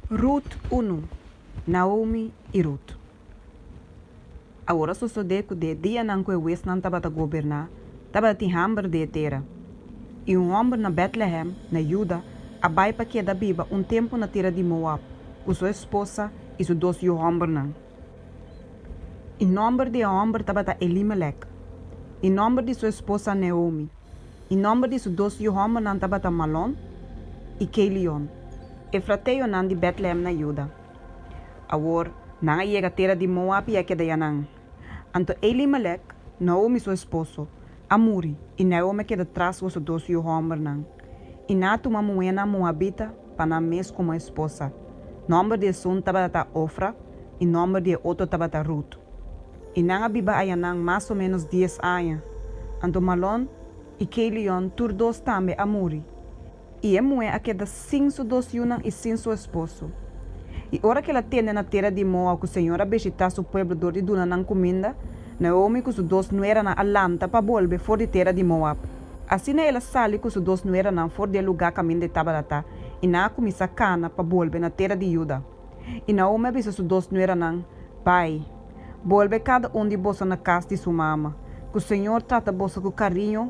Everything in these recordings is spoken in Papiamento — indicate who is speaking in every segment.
Speaker 1: Rut unu, Naomi i Rut. Awor a sosodé ku den e dianan ku e huesnan tabata goberná, tabatin hamber den e tera. I un hòmber na Bètlehèm, na Juda, a bai pa keda biba un tempu na tera di Moab ku su esposa i su dos yu hòmbernan. I nòmber di e hòmber tabata Elimelèk, i nòmber di su esposa Naomi, i nòmber di su dos yu hòmbernan tabata Malon i Kelion, efrateonan di Bètlehèm na Juda. Awor, nan a yega tera di Moab i a keda yanan. Anto Elimelèk, Naomi su esposo, a muri, i Naomi a keda tras ku su dos yu hòmbernan. I nan a tuma muhénan moabita pa nan mes komo esposa. Nòmber di esun tabata Ofra i nòmber di e otro tabata Rut. I nan a biba ayanan mas o ménos dies aña. Anto Malon i Kelion tur dos tambe a muri. I e muhé a keda sin su dos yunan i sin su esposo. I ora ku el a tende na tera di Moab ku señor a bishitá su pueblo dor di duna nan kuminda, Naomi ku su dos nueranan a lanta pa bolbe for di tera di Moab. Asina el a sali ku su dos nueranan for di e lugá kaminda e tabata ta, i nan a kuminsá kana pa bolbe na tera di Juda. I Naomi a bisa su dos nueranan, Bai, bolbe kada un di boso na kas di su mama. Ku señor trata boso ku kariño,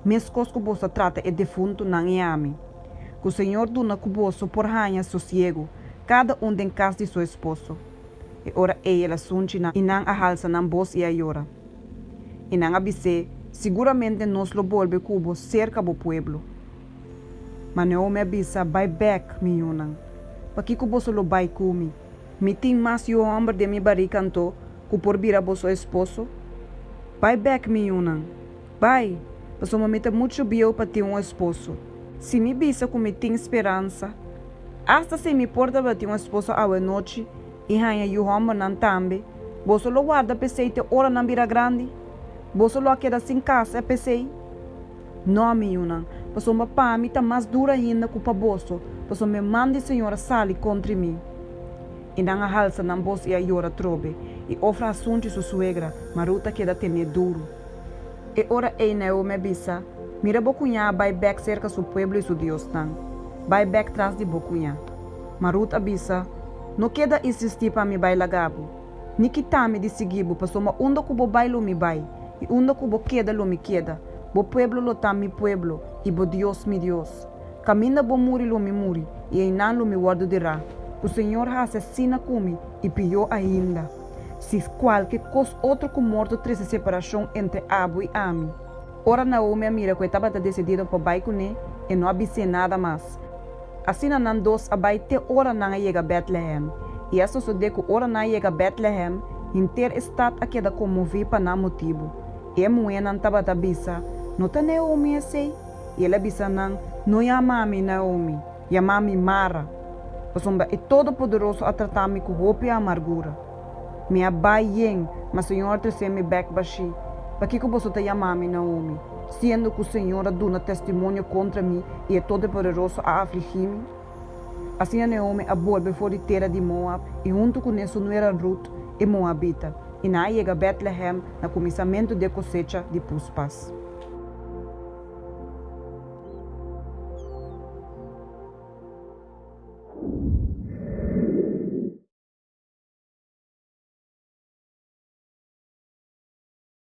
Speaker 1: meskos ku boso a trata e defuntunan i ami. Ku señor duna ku boso por haña sosiegu, kada un den kas di su esposo. E ora ei el a sunchi nan, i nan a halsa nan bos i a yora. I nan a bis'é, Siguramente nos lo bolbe ku bo serka bo pueblo. Ma Naomi a bisa, Bai bèk, mi yunan. Pakiko boso lo bai ku mi? Mi tin mas yu hòmber den mi barika anto ku por bira boso esposo? Bai bèk, mi yunan. Bai, pasobra mi ta muchu bieu pa tin un esposo. Si mi bisa ku mi tin speransa, asta si mi por tabatin un esposo awenochi i haña yu hòmbernan tambe, boso lo warda p'esei te ora nan bira grandi? Boso lo a keda sin kasa p'esei? Nò, mi yunan, pasobra pa mi ta mas duru ainda ku pa boso, pasobra e man di Señor a sali kontri mi. I nan a halsa nan bos i a yora trobe, i Ofra a sunchi su suegra, ma Rut a keda ten'é duru. E ora ei Naomi a bisa, Mira bo kuñá a bai bèk serka su pueblo i su diosnan. Bai bèk tras di bo kuñá. Ma Rut a bisa, No keda insistí pa mi bai laga bo, ni kita mi di sigui bo, pasobra unda ku bo bai lo mi bai, i unda ku bo keda lo mi keda. Bo pueblo lo ta mi pueblo, i bo Dios mi Dios. Kaminda bo muri lo mi muri, i einan lo mi wòrdu derá. Ku Señor hasi asina ku mi, i pió ainda, si kualke kos otro ku morto trese separashon entre abo i ami. Ora Naomi a mira ku e tabata desidido pa bai kuné, e no a bis'é nada mas. Asina nan dos a bai te ora nan a yega Bètlehèm. I a sosodé ku ora nan a yega Bètlehèm, henter e stat a keda konmoví pa nan motibu. I e muhénan tabata bisa, No ta Naomi esei? I el a bisa nan, No yama mi Naomi, yama mi Mara, pasobra e Todopoderoso a trata mi ku hopi amargura. Mi a bai yen, ma Señor a trese mi bèk bashí. Pakiko boso ta yama mi Naomi, siendo ku Señor a duna testimonio kontra mi i e Todopoderoso a afligí mi? Asina Naomi a bolbe for di tera di Moab i huntu kuné su nuera Rut, e moabita, i nan a yega Bètlehèm na kuminsamentu di e kosecha di puspas.